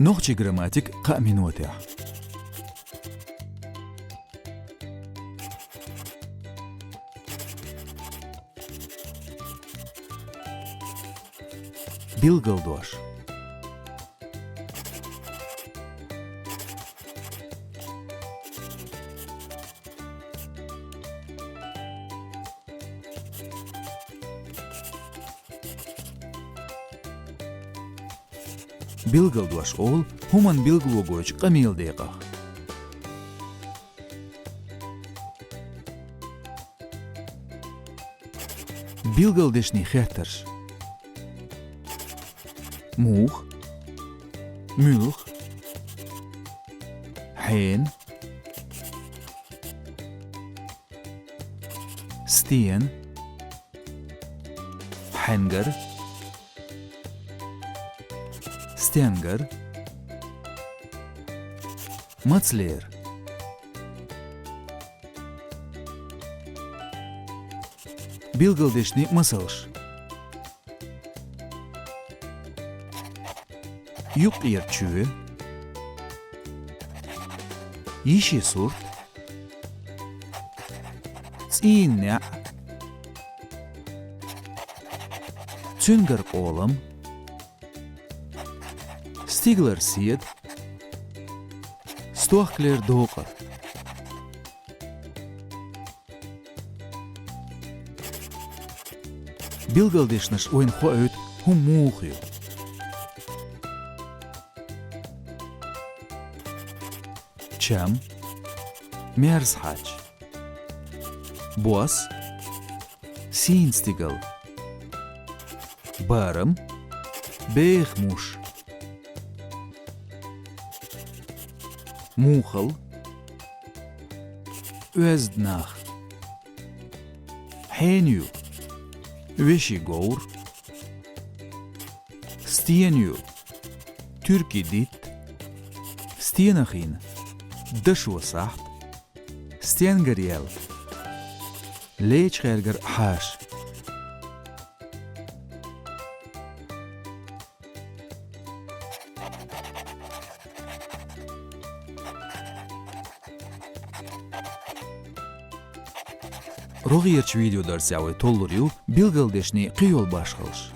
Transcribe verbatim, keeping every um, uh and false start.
Нохчийн грамматика кхаа минотехь. Билгалдош. Билгалдош олу хӀуманна билгало гойтучу къамелан декъах. Билгалдешнийн хеттарш. Муха, муьлха, хьенан, стенан, хьаьнгара, стенгара, мацлера. Билгалдешнийн масалш. Юккъера чоь. Йишин сурт. ЦӀийнан неӀ. Цуьнгара къолам. Стигалара седа. Стохкалера докъар. Билгалдешнаш вайна хоуьйту хӀума муха ю. Чам, мерза хьач, бос, сийна стигал, барам, беха муш, мухӀал, оьзда нах, хьенан ю, вешин говр, стенан ю, туьркийн дитт, стенах йина, дашо сахьт, стенгара яьлла, лечкъергара хьаша. РогӀерачу видеодарсехь вай толлур ю билгалдешнийн кхийолу башхаллаш.